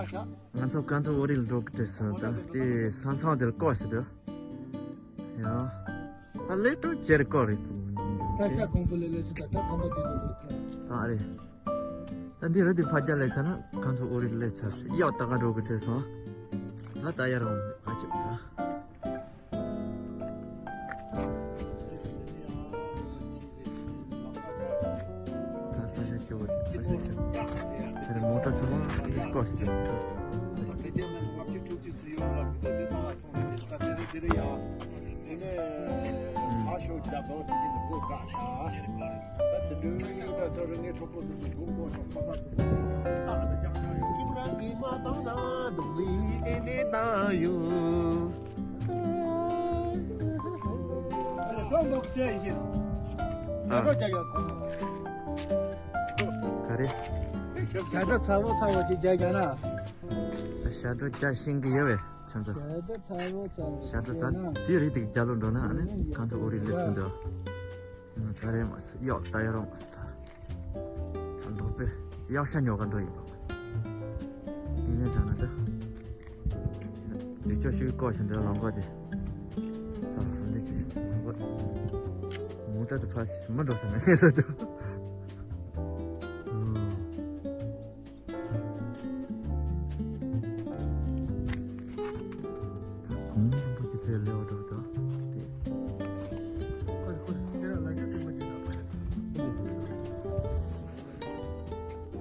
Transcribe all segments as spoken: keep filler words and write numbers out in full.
ང་ཚོ་ཀན་ཐོ་ཨོ་རི་ལ་འགྲོ་གི་འདུག་ཟེར། ད་དེ་ས་མཚམས་དེར་བསྐོར་ཞིག་འདུག་ཡ། ད་ལས་འཕྲོ་ཅེར་བསྐོར་རེད་འདུག་ད་ཤ་གོང་པོ་ལས་ལས་སུ་ད་ད་གོང་པོ་དེ་འདུག་ད་རེད། ད་འདི་རུ་དེ་ཕ་རྒྱ་ལས་ཚར་ན་ཀན་ཐོ་ཨོ་རི་ལས་ཚར་རེད། ཡག་ད་ག་འགྲོ་གི་འདུག་སོང་། ད་ད་ཡར་འོང་ཨ་ཅིག་ད། ད་ས་ཆ་སྐྱོ་བོ་ས་ཆ་སྐྱོ། ད་རེ་མོ་ཊ་ཚང་མ་འདི་སྐོར་ཞིག་འདུག་ག་རེ། ཞྭ་སྒྲོ་ཚ་བོ་ཚ་བོ་ཅིག་རྒྱག་རྒྱག་ན། ཞྭ་སྒྲོ་རྒྱག་ཤེས་ཀྱི་ཡོད་པས་ཁྱོད་ཚོ། ཞྭ་སྒྲོ་ཚ་བོ་ཚ་བོ་ཞྭ་སྒྲོ་ད་རྒྱག་ན། དེ་རིགས་དེ་རྒྱག་ལོ་འགྲོ་ན་ཨ་ནི་གང་ཐུབ་ཨོ་རི་ལས་ཚུན་དུ། ད་རེ་མ་སི་གཡོག་ད་ཡོ་རོགས་མ་སི་ད། ད་མདོག་དཔེ་གཡག་ཤ་ཉོ་ག་འགྲོ་ཡིན་པ། ཡིན་ནས་བྱས་ན་ད། འདི་ཅོ་ཞིག་བསྐོར་བཞིན་འདུག་ལམ་ཁ་དེ། ད་འདི་ཅི་ཞིག་ལམ་ཁ། མོ་ཊ་དེ་ཕར་ཞིག་མ་འགྲོ་ས་ན་ལྷན་ས་དུ། ད་གོང་རིན་པོ་ཆེ་ཚེ་ལེའུ་འགྲོ་ད། དེ། ཁོ་ལ་ཁོ་ལ་ཁྱེད་རང་ལ་ཡོད་དྲི་མ་བྱེད་ན་ཕ་ཡ།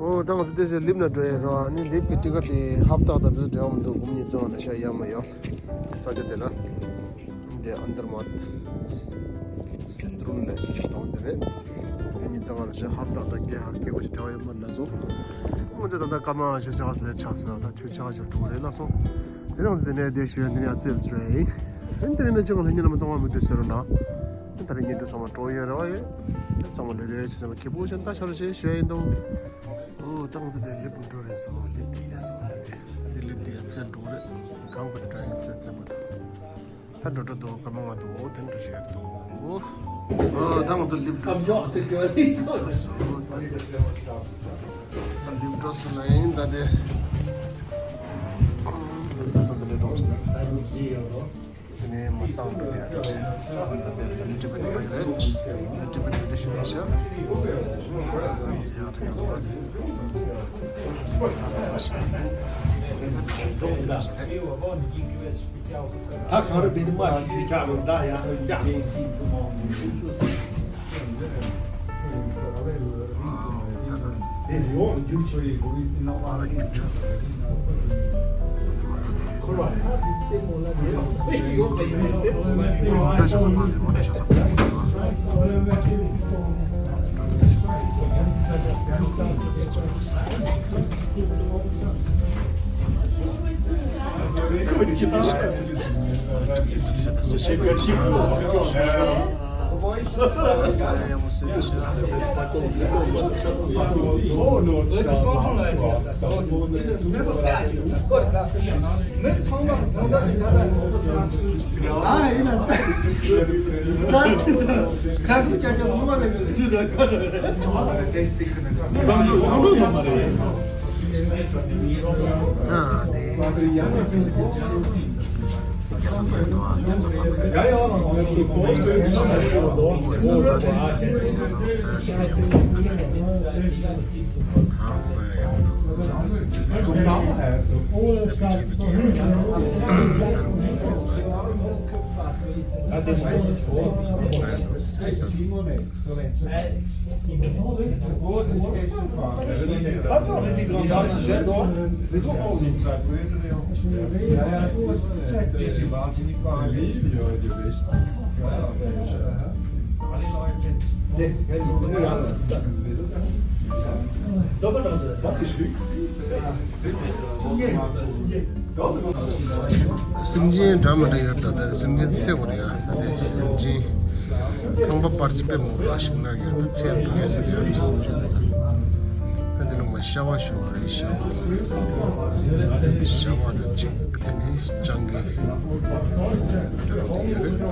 ཨོ་ད་ང་ཚོ་དེ་ཚོ་ལིབ་ན་འགྲོ་ཡ་རོ། ཨ་ནི་ལིབ་ཀྱི་ཊི་ཀེ་ཊི་དེ་ཧབ་ཏག་ཏག་དུ་འབྲེལ་བ་མི་འདུག་སྒོམ་ཉིན་ཙང་ན་ཤ་ཡ་མ་ཡོང་། དེ་ས་ཆ་དེ་ལ། འདི་ཨན་དར་མཱཐ་སི་ཏྲུན་ལེ་སི་གཏོང་དེ་རེད། སྒོམ་ཉིན་ཙང་ན་ཤ་ཧབ་ཏག་ཏག་རྒྱལ་ཧར་སྐྱེ་བོ་ཞིག་འབྲེལ་བ་ཡོད་མ་ན་སོང་། ང་ཚོ་ད་ལྟ་སྐར་མ་བཞི་ཤ་ལས་ཆགས་སོང་། ད་ཆུ་ཆགས་ཞིག་འགྲོ་རེད་ལ་སོང་། དེ་རིང་དེ་ནས་བསྡད་ཞུ་ཡ་འདི་ནས་ཨ་ཙེལ་ཙེ་རེད། དེ་འདི་རིང་ནས་ཅུང་ལྷན་རྒྱས་རྣམས་ཚང་མ་མི་འདུག་ཟེར་རོ་ན། དེ་ད་རིང་ཉིན་དུ་ཚང་མ་སྤྲོ་ཡོད་རེ་བ་ཡོད། ཚང་མ་ལས་རེ་བྱེད་ཚང་མ་སྐྱིད་པོ་བྱས་ད་ཤོར་རེ་བྱེད་ཞུ་ཡ་ཡིན་དོ། ཨོ་ད་ང་ཚོ་དེ་ལེབ་འགྲོ་རེད་སོང་། ལེབ་དེ་ལེབ་སོང་ད་དེ་ད་དེ་ལེབ་དེ་ཡ་ཙེ་འགྲོ་རེད། གང་པོ་དེ་འགྲོ་ཡ་ཙེ་ཙེ་པོ་ད། ད་འགྲོ་འགྲོ་འདུག་སྐར་མ་ལྔ་འདུག་དེ་འགྲོ་བྱེད་འདུག་ཨོ་ད་ང་ཚོ་ལེབ་འགྲོ་སོང་། ད་ལེབ་འགྲོ་སོང་ལ་ཡིན་ད་དེ། ད་ས་འདི་ལེབ་འགྲོ་སོང་། དེ་ནས་མ་བཏང་འདུག་ཡ། དེ་ནས་ལ་ལི་ཏི་བི་ཏི་རེད། ལ་ལི་ཏི་བི་ཏི་དེ་ཞུ་ཡ་ཤ། ཡ་དེ་ཡང་ཚ་དེ། ཚ་ཚ་ཞིག་ད་གང་རེད་བེ་དི་མ་ཞུ་ཞུ་ཆག་རུ་འདྲ་ཡང་རྒྱག་སོང་། སེམས་ཅན་འདྲ་མི་འདྲ་ཡོད་ད། ད་སེམས་ཅན་ཚེ་བར་ཡོད་ད། ད་སེམས་ཅན་ཐང་པ་པར་ཅི་པེ་མོ་ར་ཞིག་ན་ཡོད་ད། ཚེ་འགྲོ་ཡོད་ཟེར་ཡོད་རེད་སེམས་ཅན་ད། ད་འདི་ནང་མ་ཤ་བ་ཞུ་བ་རེད། ཤ་བ་ཤ་བ་ད་ཅིག་དེ་ནི་སྤྱང་ཀི་ཡོད་རེད་ད།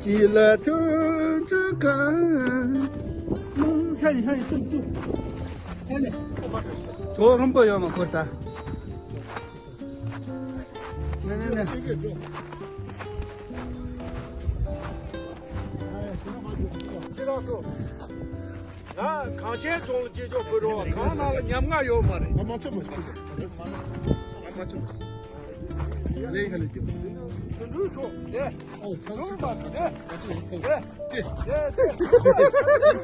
ཅི་ལ་ཐུག་ཅི་གང་། ཤ་ཡི་ཤ་ཡི་ཅུག་ཅུག་ཨེ་ནི། དོ་རུམ་པ་ཡོད་མ་ཁོར་ད། ནེ་ནེ་ནེ། ང་གངས་ཅན་ལྗོངས་ལ་སྐྱེས་མཆོག་བོད་རོ་བ་གངས་ནང་ལ་ཉམ་ང་ཡོད་མ་རེད། ང་མ་ཚོད་མ་ཤེས། ང་མ་ཚོད་མ་ཤེས། ལས་ཁ་ལས་རྒྱུ། དུད་འགྲོའི་ཚོགས་ལས། ཨོ་ཚང་ཚང་ཚང་ཚང་ལས། ལས་ལས། ལས་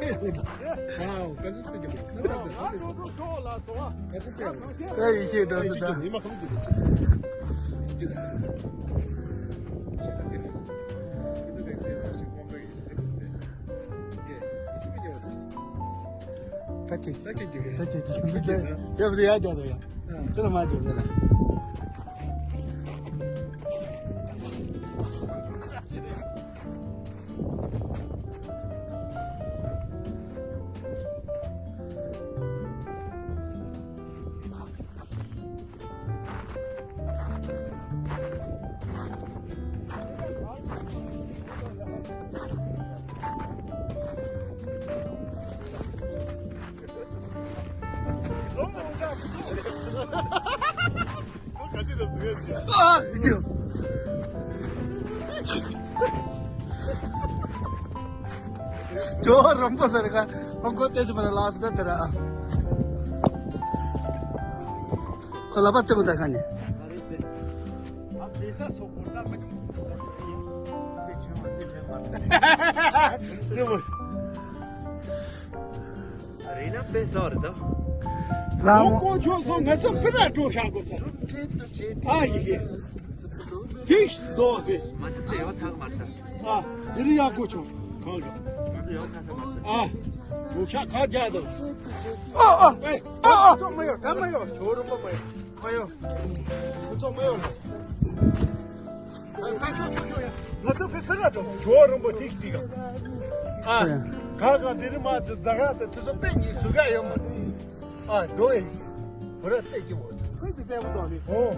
ལས། ཝའོ་ག་ཚོད་ཚོད་རྒྱུ་མ་ཚང་ཚང་ཚང་ཚང་། ང་ཚོ་ཚོགས་ལ་སོང་བ། ང་ཚོ་ཚོགས་ལ། ད་ཡིད་ཆེས་འགྲོ་སྲིད་ད། ཡིན་མ་ཁ་མི་འདུག་ལས་ཤིག་ཤིག་ད། ཤིག་ད་དེ་མ་སོང་། ད་ཅི་ཅི་ད་ཅི་ཅི་ད་ཅི་ཅི་ད་ཅི་ཅི་ད་ཅི་ཅི་ད་ཅི་ཅི། ཇོ་རོམ་པ་ཟེར་ག་རོང་ཁོ་ཏེ་ཅི་མ་ལ་ལ་སི་ད་དེ་ར། ཁོ་ལ་པ་ཏེ་མ་ད་ཁ་ནི། རེད་ན་དཔེ་ཟ་རེད་ད། རང་ལོ་ཀོ་ཆོ་སོ་ང་ཚོ་ཕི་ར་འགྲོ་ཤག་གོ་ས། ཨ་ཡི་གེ། དེ་ཤི་སྡོ་གེ། མ་དེ་ཚེ་ཡོ་ཚག་མ་རེད་ད། ཨ་འདི་རི་ཡག་གོ་ཆོ་གང་རེད། ང་ཚོ་ཡོ་ཁ་ས་མ་རེད། ཨ་འགྲོ་ཤག་ཁ་རྒྱག་དང་། ཨ་ཨ་ཨེ་ཨ་ཨ། ཚོགས་མ་ཡོ་ད་མ་ཡོ་ཆོ་རུ་མ་མ་ཡོ་མ་ཡོ། ཚོགས་མ་ཡོ་ལ། ད་ཆོག་ཆོག་ཆོག་ཡ། ང་ཚོ་ཕི་ཕི་ལ་འགྲོ། ཇོ་རོང་པོ་ཐིག་ཐིག་ག་ཨ། ག་ག་དེ་རི་མ་དེ་ད་ག་དེ་དུ་སོ་པེ་ཉི་སུ་ག་ཡོད་མ་རེད། ཨ་འགྲོ་ཡ་ཡིན། བུ་ར་ཏེ་ཅི་བོ་སི་ཁོས་དེ་སེ་བོ་དོ་ནི་ཨོ།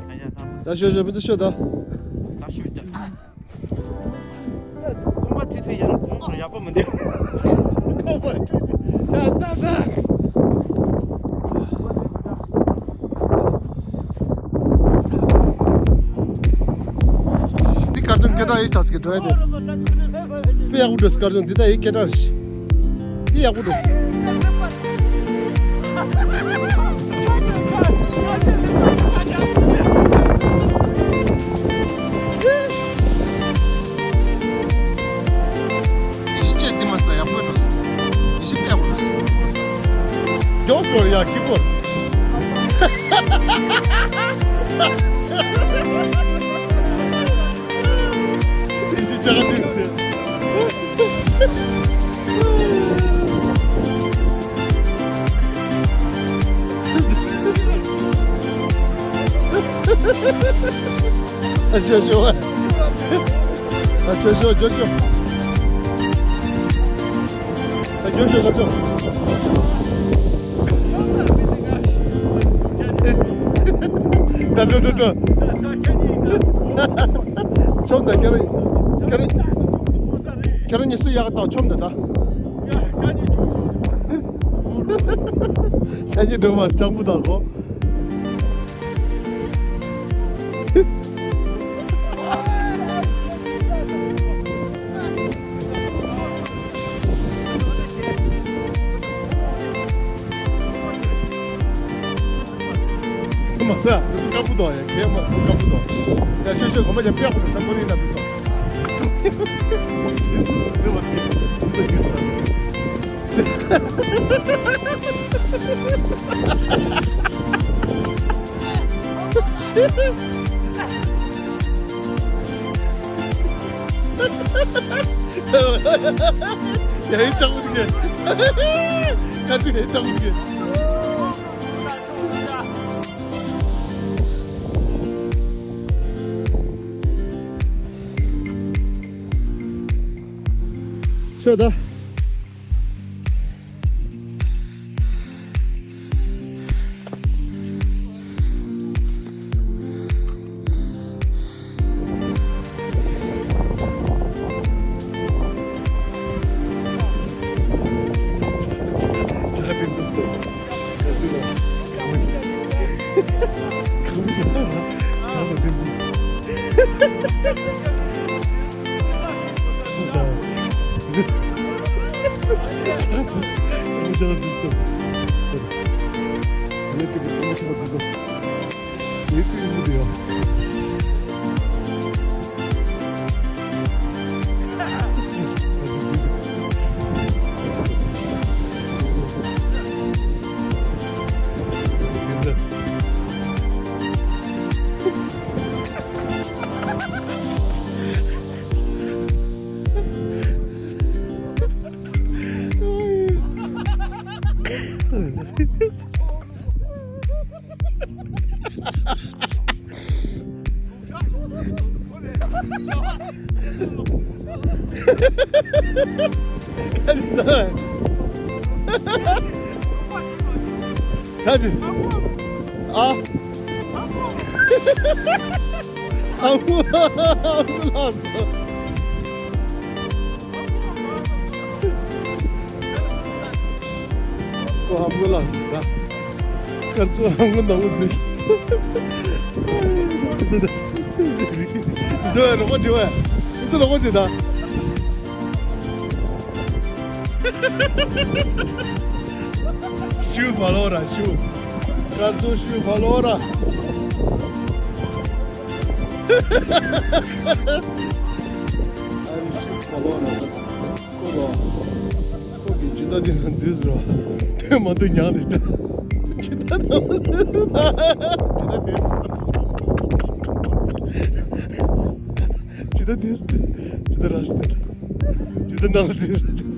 ད་ཤོ་ཤོ་བི་དུ་ཤོ་ད། ད་ཤོ་ད། ཀུམ་པ་ཐི་ཐི་ཡ་ན་གོང་ཁར་ཡག་པོ་མི་འདུག་ཀུམ་པ་ཐི་ཐི་ད་ད་ད། འདི་སྐར་ཆུང་སྐད་གྲགས་ཡོད་ཆགས་ཀྱི་འགྲོ་ཡ་དེ། དཔེ་ཡག་པོ་འགྲོ་སྐར་ཆུང་འདི་ད་ཡི་སྐད་གྲགས་རེད། དཔེ་ཡག་པོ་འགྲོ། ཡེ་ཤེས་ཅན་འདི་མ་ཟ་ཡག་པོ་འགྲོ། ཡེ་ཤེས་དཔེ་ཡག་པོ་འགྲོ། མགྱོགས་སོང་ཡ་ཁྱི་པོ། དེ་བཞིན་ཅག་དུས་ཟེར། ཨ་ཅོ་ཅོ། ཨ་ཅོ་ཅོ་ཅོ་ཅོ། ད་འགྱོ་ཤོག་ལབ་ཤོག་ད་འགྲོ་འགྲོ་འགྲོ། ཆོམ་ད་ཁྱེད་རང་ཁྱེད་རང་ཁྱེད་རང་གཉིས་སུ་ཡག་ཏག་ཆོམ་ད་ད། ཤ་ཉེ་སྒྲོལ་མ་སྤྱང་པོ་དང་གོ། མ་ཟ། དཀར་པོ་དང་ཡ་ཁྱེད་མ་དཀར་པོ་དང་། ཡ་ཤོད་ཤོད་གོམ་པ་ཡ་པེ་ཧོ་ས་པོ་ནི་ན་པི་སོ། ཡ་ཧེ་ཅང་མི་གེ། ཁ་ཆུ་ཧེ་ཅང་མི་གེ། ཤོད་ད། ཁ་ཅིག་ཨ། ཨ་ཁུ་ཨ་ཁུ་ལགས་སོ། ཁོ་ཧམ་གོ་ལ་ད། སྐར་ཚོགས་ཧམ་གོ་འདང་གོ་ཟིག་ཟོ་ཡ་རོགས་པ་བྱེད་བ། ཁོ་ཚོ་རོགས་པ་བྱེད་ད། ཤུ་ཧྥ་ལོ་ར་ཤུ། སྐར་ཚོགས་ཤུ་ཧྥ་ལོ་ར། ཨ་རི་ཤུ་ཧྥ་ལོ་ར། ཁོ་ལོ། ཁོ་གི་ཇི་ལྟ་འདི་ན་འཛུལ་ཟེར་བ། དེ་མ་ཐུག་ཉག་འདི་ལྟ། ཇི་ལྟ་ན་འཛུལ། ཇི་ལྟ་འདི་ཟེར། ཇི་ལྟ་འདི་ཟེར། ཇི་ལྟ་ར་ཟེར། ཇི་ལྟ་ན་འཛུལ།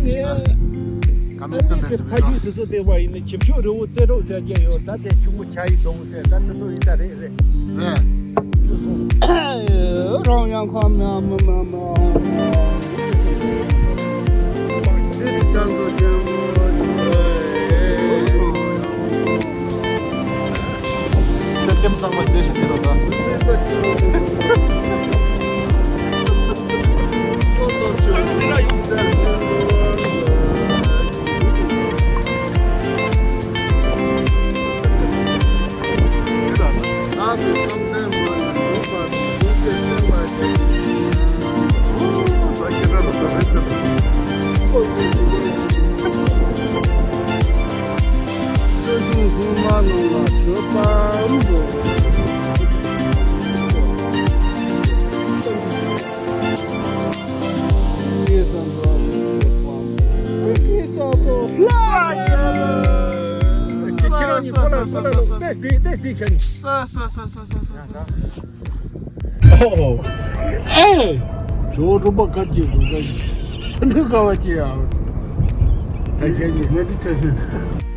ཀ་མིང་སུན་རེད་ཟེར་བའི་ཕ་རྒྱུད་དེ་ཚོ་བལྟས་པ་ཡིན་ན་བྱི་ཕྱུགས་རི་བོ་རྩེ་སྒྲོག་ཟེར་གྱི་ཡོད། ད་དེ་ཆུང་མོ་བྱ་ཡི་སྡོང་ཟེར། ད་དེ་ཚོ་ཡིན་ད་རེད་རེད། རེད། རང་ཡང་ཁམས་ཡང་མི་མ་མ། འདི་ནི་ཅང་ཚོ་ཆེན་མོ། གཏེར་སྟོན་གཙང་མ་བདེ་ཞིང་འཁེལ་ལོ་ད། ཨོ། ཨེ། ཇོ་བོ་སྒྲུབ་པ་ག་ཅེས་འདུག་ག་ཅེས། ད་འདི་ག་བ་ཅེས་ཡང་། ད་ཁྱེད་ཀྱིས་མེ་ཏི་ཆ་ཤོད།